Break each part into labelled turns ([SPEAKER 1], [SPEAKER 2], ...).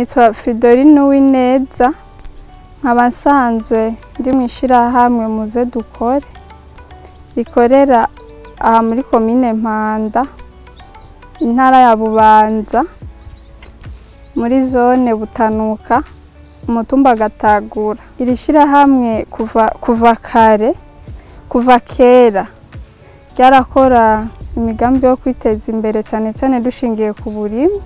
[SPEAKER 1] Nitwa Fridolin Uwineza, nkaba nsanzwe ndi mw'ishirahamwe Muze Dukore rikorera aha muri komine Mpanda, intara ya Bubanza, muri zone Butanuka, umutumba Gatagura. Iri shirahamwe kuva kare, kuva kera ryarakora imigambi yo kwiteza imbere, cyane cyane dushingiye ku burimyi.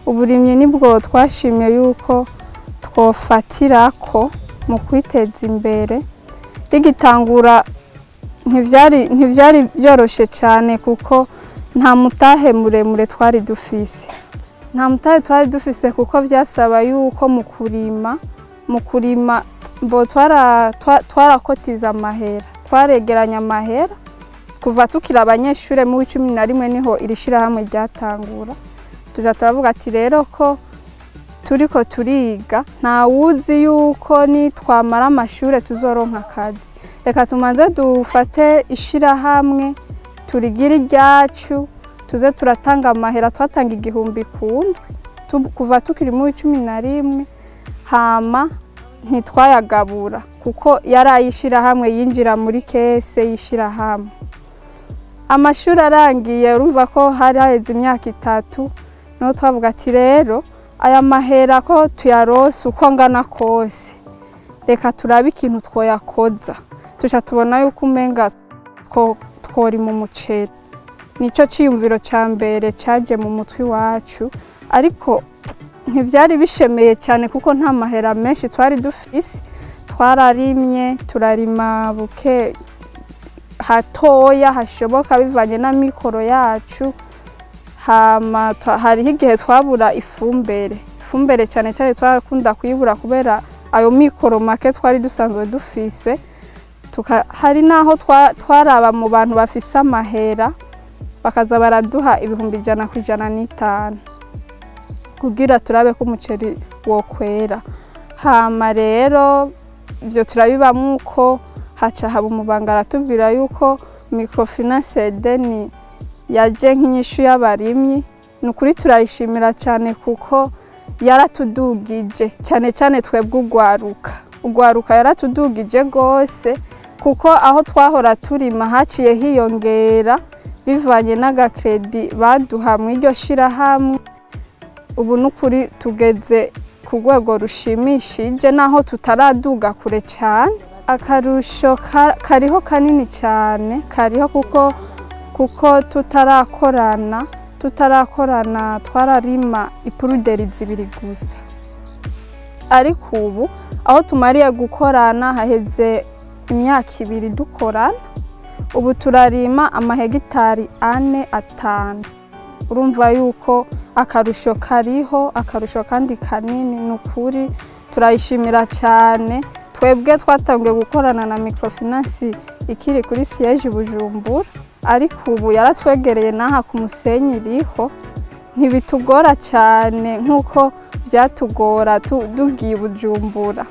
[SPEAKER 1] Uburimyi nibwo twashimye yuko twofatirako mu kwiteza imbere. Rigitangura ntivyari byoroshe cyane, kuko nta mutahe muremure twari dufise. Nta mutahe twari dufise, kuko vyasaba yuko mu kurima mbo twarakotiza amahera, twaregeranya amahera kuva tukiri abanyeshure. Mu 11 niho iri shirahamwe ryatangura. Tuja turavuga ati rero ko turiko turiga, nta wuzi yuko nitwamara amashure tuzoronka akazi, reka tumanze dufate ishirahamwe turigire iryacu, tuze turatanga amahera. Twatanga 1000 ku ndwi kuva tukiri mu 11. Hama ntitwayagabura, kuko yari ayishirahamwe, yinjira muri caisse y'ishirahamwe. Amashuri arangiye, urumva ko hari haheze imyaka 3, niho twavuga ati rero aya mahera ko tuyarose uko angana kose, reka turabe ikintu twoyakoza. Tuca tubona yuko umenga tworima umuceri. Nico ciyumviro ca mbere caje mu mutwe iwacu, ariko ntivyari bishemeye cyane kuko nta mahera menshi twari dufise. Twararimye, turarima buke hatoya hashoboka bivanye n'amikoro yacu. Hama hariho igihe twabura ifumbere. Ifumbire cyane cyane twarakunda kuyibura kubera ayo mikoro make twari dusanzwe dufise. Hari naho twaraba mu bantu bafise amahera, bakaza baraduha 100,000 ku 105 kugira turabe ko umuceri wokwera. Hama rero ibyo turabibamwo uko, haca haba umubanga aratubwira yuko microfinance Edeni yaje nk'inyishu y'abarimyi. Ni ukuri turayishimira cyane, kuko yaratudugije cyane cyane twebwe ugwaruka. Ugwaruka yaratudugije rwose, kuko aho twahora turima haciye hiyongera bivanye n'agacrédit baduha mu iryo shirahamwe. Ubu ni ukuri tugeze ku rwego rushimishije, naho tutaraduga kure cyane. Akarusho kariho kanini cyane, kariho kuko tutarakorana twararima ipoudrière 2 gusa, ariko ubu aho tumariye gukorana, haheze imyaka 2 dukorana, ubu turarima amahegitari 4, 5. Urumva yuko akarusho kariho, akarusho kandi kanini. Ni ukuri turayishimira cyane. Twebwe twatangiye gukorana na microfinance ikiri kuri siège Bujumbura, ariko ubu yaratwegereye n'aha ku musenyi iriho. Ntibitugora cyane nk'uko byatugora tugiye Bujumbura.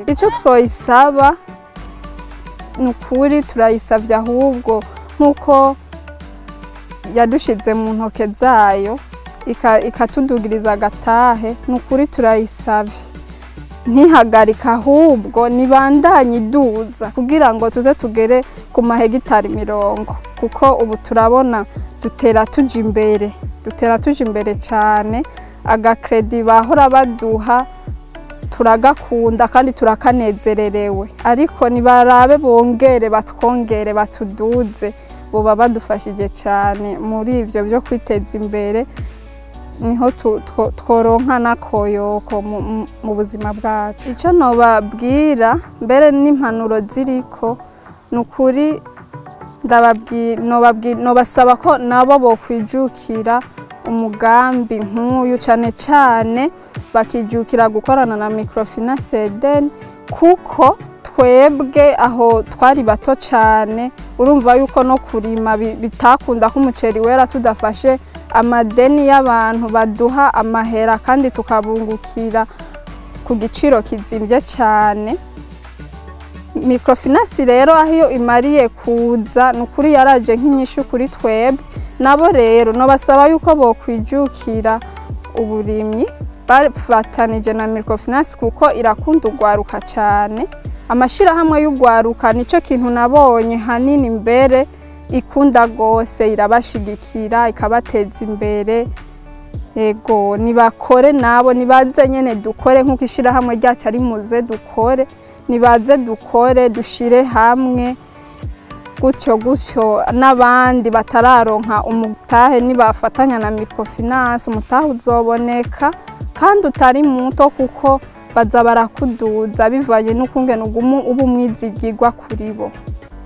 [SPEAKER 1] Icyo twoyisaba, ni ukuri turayisabye ahubwo, nk'uko yadushize mu ntoke zayo ikatudugiriza agatahe, ni ukuri turayisabye ntihagarike, ahubwo nibandanye iduza kugira ngo tuze tugere ku mahegitari 40, kuko ubu turabona dutera tuja imbere, dutera tuja imbere cyane. Agacrédit bahora baduha turagakunda kandi turakanezererewe, ariko nibarabe bongere batwongere, batuduze, boba badufashije cyane muri ivyo byo kwiteza imbere. Niho tworonka n'akoyoko mu buzima bwacu. Icyo nobabwira mbere n'impanuro ziriko, ni ukuri nobasaba ko nabo bokwijukira umugambi nk'uyu, cyane cyane bakijukira gukorana na microfinance Eden, kuko twebwe aho twari bato cyane, urumva yuko no kurima bitakunda ko umuceri wera tudafashe amadeni y'abantu baduha amahera, kandi tukabungukira ku giciro kizimbye cyane. Microfinance rero aho iyo imariye kuza, ni ukuri yaraje nk'inyishu kuri twebwe. Nabo rero nobasaba yuko bokwijukira uburimyi. Bafatanije na microfinance kuko irakunda ugwaruka cyane. Amashirahamwe y'ugwaruka nico kintu nabonye hanini mbere ikunda gose, irabashigikira ikabateza imbere. Ego nibakore nabo, nibaze nyene dukore nkuko ishirahamwe ryacu ari muze dukore, nibaze dukore dushire hamwe gutyo gutyo n'abandi batararonka umutahe nibafatanya na microfinance umutahe uzoboneka kandi utari muto, kuko baza barakuduza bivanye n'ukungene ugumu uba umwizigirwa kuri bo.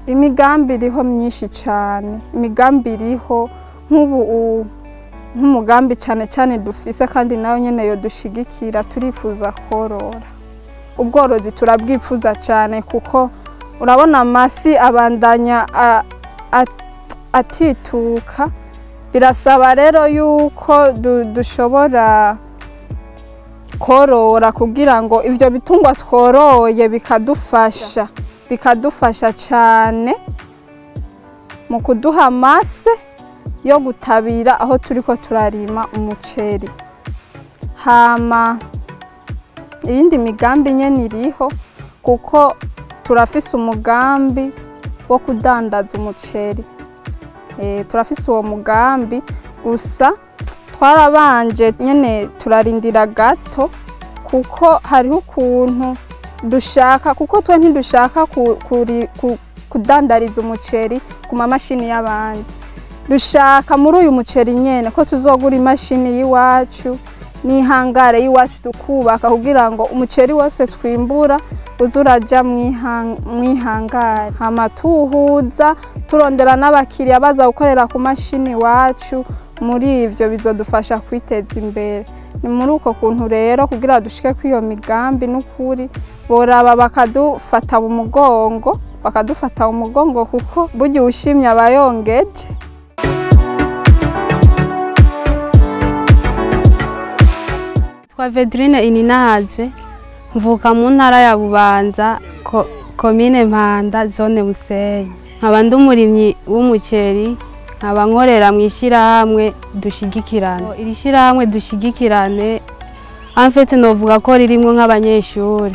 [SPEAKER 1] Imigambi iriho myinshi cyane, imigambi iriho nk'ubu nk'umugambi cyane cyane dufise kandi nayo nyene yo dushigikira, turifuza korora. Ubworozi turabwifuza cyane kuko urabona amasi abandanya atituka, birasaba rero yuko dushobora korora kugira ngo ivyo bitungwa tworoye bikadufasha cyane mu kuduha amase yo gutabira aho turiko turarima umuceri. Hama iyindi migambi nyene iriho kuko turafise umugambi wo kudandaza umuceri. Turafise uwo mugambi, gusa twarabanje nyene turarindira gato kuko hariho ukuntu dushaka, kuko twe ntidushaka kudandariza umuceri ku mamashini y'abandi. Dushaka muri uyu muceri nyene ko tuzogura imashini y'iwacu n'ihangare y'iwacu tukubaka kugira ngo umuceri wose twimbura uzuraja mwihangare. Hama tuhuza turondera n'abakiriya baza gukorera ku mashini iwacu, muri ivyo bizodufasha kwiteza imbere. Ni muri uko kuntu rero kugira dushike kw'iyo migambi n'ukuri boraba bakadufata mu mugongo, kuko burya uwushimye aba yongeje.
[SPEAKER 2] Twa Vedrine Ininahazwe, mvuka mu ntara ya Bubanza, komine Mpanda, zone Musenyi. Nkaba ndi umurimyi w'umuceri, nkaba nkorera mu ishirahamwe Dushigikirane. Iri shirahamwe Dushigikirane en fait novuga ko ririmwo nk'abanyeshure.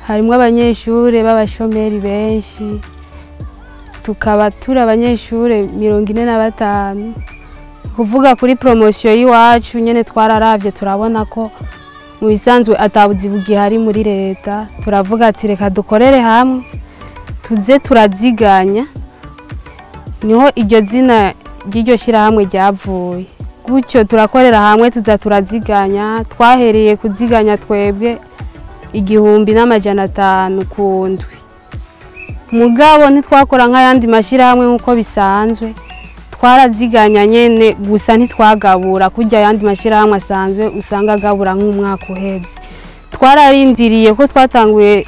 [SPEAKER 2] Harimwo abanyeshure b'abashomeri benshi, tukaba turi abanyeshure 45. Kuvuga kuri promotion y'iwacu nyene twararavye turabona ko mu bisanzwe atabuzi bugihari muri leta, turavuga ati reka dukorere hamwe tuze turaziganya, niho iryo zina ry'iryo shirahamwe ryavuye. Gutyo turakorera hamwe tuza turaziganya, twahereye kuziganya twebwe 1500 ku ndwi. Mugabo ntitwakora nk'ayandi mashirahamwe nk'uko bisanzwe, twaraziganya nyene gusa ntitwagabura kurya ayandi mashirahamwe asanzwe usanga agabura nk'umwaka uheze. Twararindiriye ko twatanguye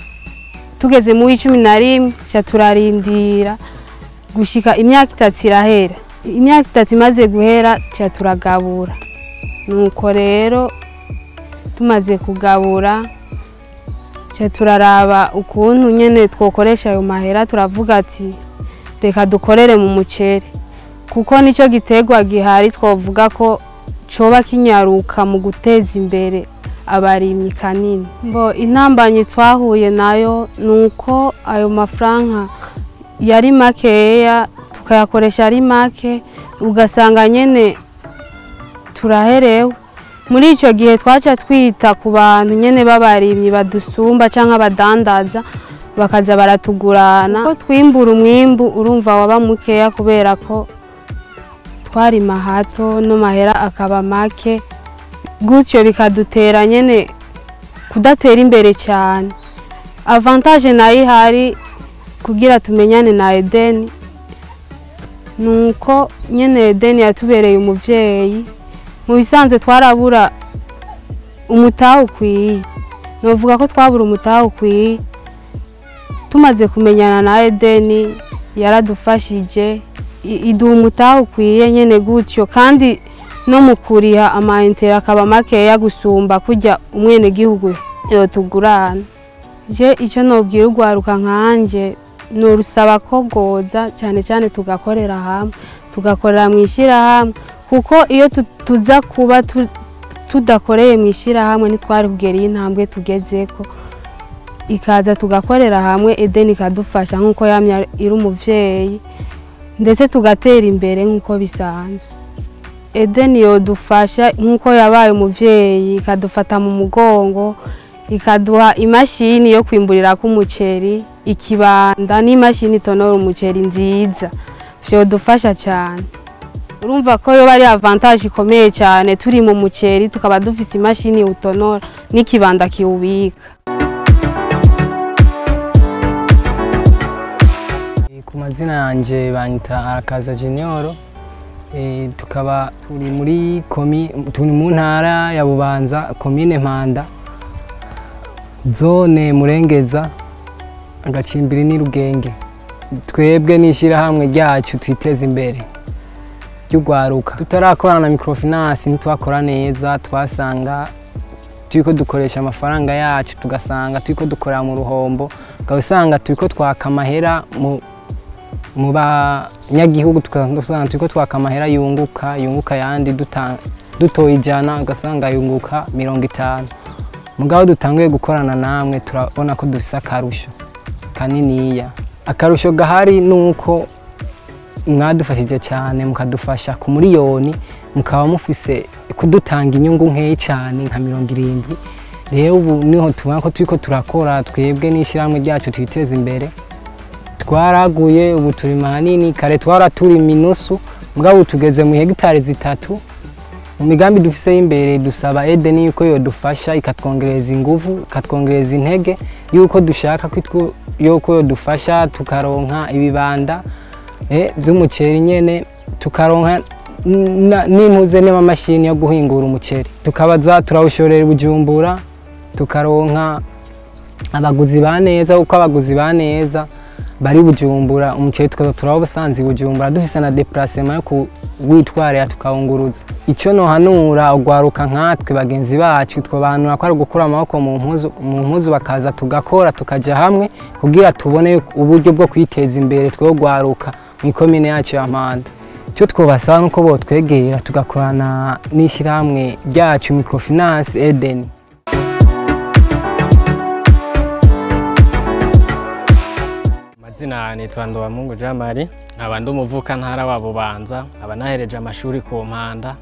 [SPEAKER 2] tugeze mu 11 cha turarindira gushika imyaka 3 irahera. Imyaka 3 imaze guhera cha turagabura. Nuko rero tumaze kugabura cha turaraba ukuntu nyene twokoresha ayo mahera, turavuga ati reka dukorere mu muceri kuko nico gitegwa gihari twovuga ko coba kinyaruka mu guteza imbere abarimyi kanini. Mbo intambanyi twahuye nayo nuko ayo mafaranga yari makeya tukayakoresha ari make, ugasanga nyene turaherewe. Muri ico gihe twaca twita ku bantu nyene b'abarimyi badusumba canke abadandaza bakaza baratugurana. Ko twimbura umwimbu urumva waba mukeya kubera ko twarima hato no mahera akaba make, gutyo bikadutera nyene kudatera imbere cyane. Avantage nayo ihari kugira tumenyane na Eden nuko nyene Eden yatubereye umuvyeyi. Mu bisanzwe twarabura umutahe ukwiye, novuga ko twabura umutahe ukwiye. Tumaze kumenyana na Eden yaradufashije iduha umutahe ukwiye nyene gutyo, kandi no mu kuriha ama intérêt akaba makeya gusumba kurya umwene gihugu yotugurana. Je icyo nobwira urwaruka nkanje norusaba ko goza cyane cyane tugakorera hamwe, tugakorera mu ishirahamwe, kuko iyo tuza kuba Tudakoreye mu ishyirahamwe ntitwari kugera iyi ntambwe tugezeko. Ikaza tugakorera hamwe, Eden ikadufasha nk'uko yamye iri umuvyeyi, ndetse tugatera imbere nk'uko bisanzwe. Eden yodufasha nk'uko yabaye umuvyeyi, ikadufata mu mugongo, ikaduha imashini yo kwimburirako umuceri, ikibanda n'imashini itonora umuceri nziza, vyodufasha cyane. Urumva ko yoba ari avantage ikomeye cyane, turi mu muceri tukaba dufise imashini utonora n'ikibanda kiwubika.
[SPEAKER 3] Ku mazina yanje banyita Arakaza Junior, tukaba turi muri turi mu ntara ya Bubanza, komine Mpanda, zone Murengeza, agacimbiri ni Rugenge. Twebwe n'ishyirahamwe ryacu twiteza imbere ry'ugwaruka. Tutarakorana na microfinance ntitwakora neza, twasanga turiko dukoresha amafaranga yacu, tugasanga turiko dukorera mu ruhombo, ugasanga turiko twaka amahera mu banyagihugu, tugasanga turiko twaka amahera yunguka yandi dutoye 100, ugasanga yunguka 50. Mugabo dutanguye gukorana namwe turabona ko dufise akarusho kaniniya. Akarusho gahari nuko mwadufashije cyane, mukadufasha ku miliyoni, mukaba mufise kudutanga inyungu nkeyi cyane nka 70. Rero ubu niho tubona ko turiko turakora twebwe n'ishyirahamwe ryacu twiteza imbere. Twaraguye ubu turima hanini, kare twaraturima inusu, mugabo tugeze mu hegitari 3. Mu migambi dufise y'imbere dusaba Eden yuko yodufasha ikatwongereza inguvu, ikatwongereza intege, yuko dushaka yuko yodufasha tukaronka ibibanda vy'umuceri nyene, tukaronka n'impuze n'amamashini yo guhingura umuceri, tukabaza turawushorera Bujumbura, tukaronka abaguzi ba neza, kuko abaguzi ba neza bari Bujumbura, umuceri tukaza turawusanze Bujumbura, dufise na déplacement yo kuwitwarira tukawunguruza. Icyo nohanura ugwaruka nkatwe bagenzi bacu, twobanura ko ari gukura amaboko mu mpuzu bakaza tugakora tukaja hamwe kugira tubone uburyo bwo kwiteza imbere twogwaruka mu komine yacu ya Mpanda. Icyo twobasaba nuko botwegera tugakorana n'ishyirahamwe ryacu Microfinance Eden.
[SPEAKER 4] Amazina nitwa Ndowamungu Jean Marie, nkaba ndi umuvuka ntara wa Bubanza, nkaba nahereje amashuri ku Mpanda,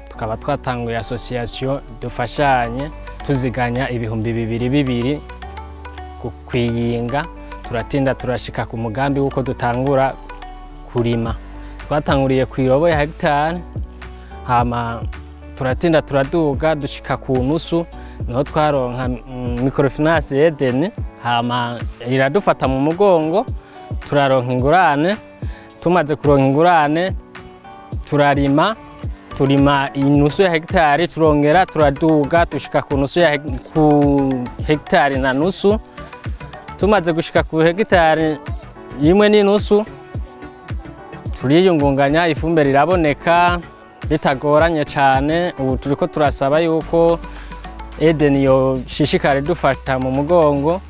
[SPEAKER 4] tukaba twatanguye association dufashanye tuziganya 2000 kwiyinga, turatinda turashika ku mugambi wuko dutangura kurima. Twatanguriye ku irobo ya hegitari, hama turatinda turaduga dushika ku nusu, niho twaronka microfinance Eden, hama iradufata mu mugongo, turaronka ingurane. Tumaze kuronka ingurane turarima, turima inusu ya hegitari, turongera turaduga dushika ku nusu ya ku hegitari na nusu. Tumaze gushika ku hegitari imwe n'inusu turiyungunganya, ifumbire iraboneka bitagoranye cyane. Ubu turiko turasaba yuko Eden yoshishikare dufata mu mugongo,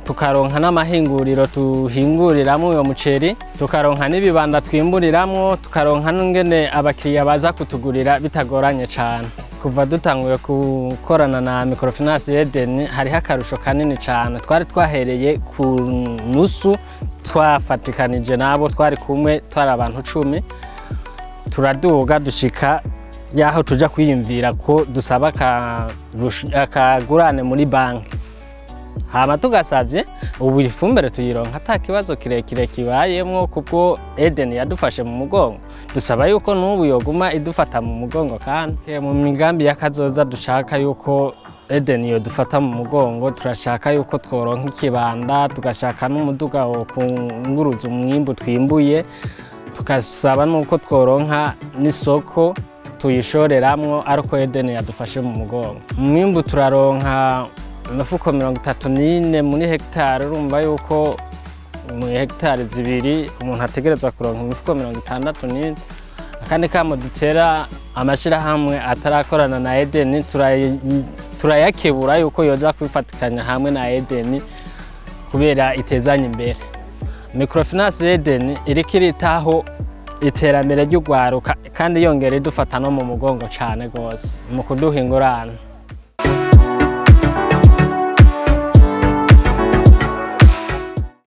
[SPEAKER 4] tukaronka n'amahinguriro tuhinguriramwo uyo muceri, tukaronka n'ibibanda twimburiramwo, tukaronka n'ingene abakiriya baza kutugurira bitagoranye cyane. Kuva dutanguye gukorana na Microfinance Eden hariho akarusho kanini cyane. Twari twahereye ku nusu, twafatikanije nabo twari kumwe, twari abantu 10, turaduga dushika yaho tuja kwiyumvira ko dusaba akagurane muri banki. Hama tugasavye ubu ifumbire tuyironka ata kibazo kirekire kibayemwo, kubwo Eden yadufashe mu mugongo. Dusaba yuko n'ubu yoguma idufata mu mugongo. Kandi mu migambi y'akazoza dushaka yuko Eden yodufata mu mugongo, turashaka yuko tworonka ikibanda, tugashaka n'umuduga wo kunguruza umwimbu twimbuye, tugasaba nuko tworonka n'isoko tuyishoreramwo, ariko Eden yadufashe mu mugongo. Umwimbu turaronka imifuko 34 muri hegitari, urumva yuko mu hegitari 2 umuntu ategerezwa kuronka imifuko 64. Akandi kamo dutera amashirahamwe atarakorana na Eden, turayakebura yuko yoza kwifatikanya hamwe na Eden kubera itezanye imbere. Microfinance Eden iriko iritaho Iterambere ry'urwaruka, kandi yongera idufata no mu mugongo cane gose mu kuduha ingurane.